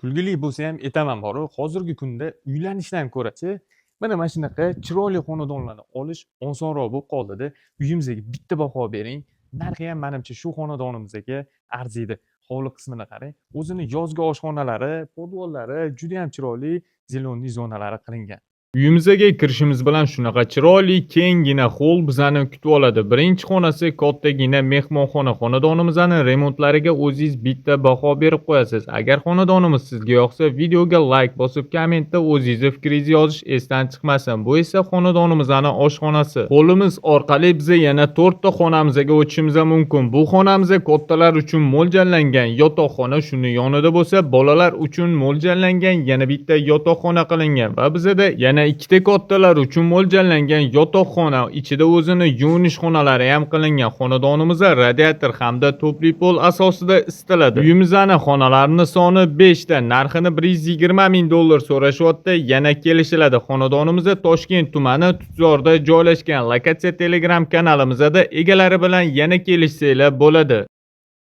Kulgili bo'lsa ham aytaman boru, hozirgi kunda uylanishdan ko'rachi, mana shunaqa chiroyli xonadonlarni olish osonroq bo'lib qoldida. Uyimizga bitta baho bering, narxi ham manimcha shu xonadonimizga arziydi. Hovli qismini qarang, o'zini yozgi oshxonalari, podvallari juda ham chiroyli, зеленый zonalari qilingan. Uyimizga kirishimiz bilan shunaqa chiroyli kenggina xoll bizani kutib oladi. Birinchi xonasi kattagina mehmonxona. Xonadonimizni remontlariga o'zingiz bitta baho berib qo'yasiz. Agar xonadonimiz sizga yoqsa, videoga like bosib, kommentda o'zingizni fikringizni yozish esdan chiqmasin. Bu esa xonadonimizni oshxonasi. Xollimiz orqali biza yana to'rtta xonamizga o'tishimiz mumkin. Bu xonamiz kattalar uchun mo'ljallangan yotoqxona, shuni yonida bo'lsa bolalar uchun mo'ljallangan yana bitta yotoqxona qilingan va bizada yana ikkita kattalar uchun mo'ljallangan yotoqxona, ichida o'zini yuvinish xonalari ham qilingan. Xonadonimizda radiator hamda тёплый пол asosida isitiladi. Uyimizni xonalarini soni 5 ta, narxini 120 ming dollar so'rashyapti, yana kelishiladi. Xonadonimiz Toshkent tumani Tutzorda joylashgan. Lokatsiya Telegram kanalimizda, egalari bilan yana kelishsanglar bo'ladi.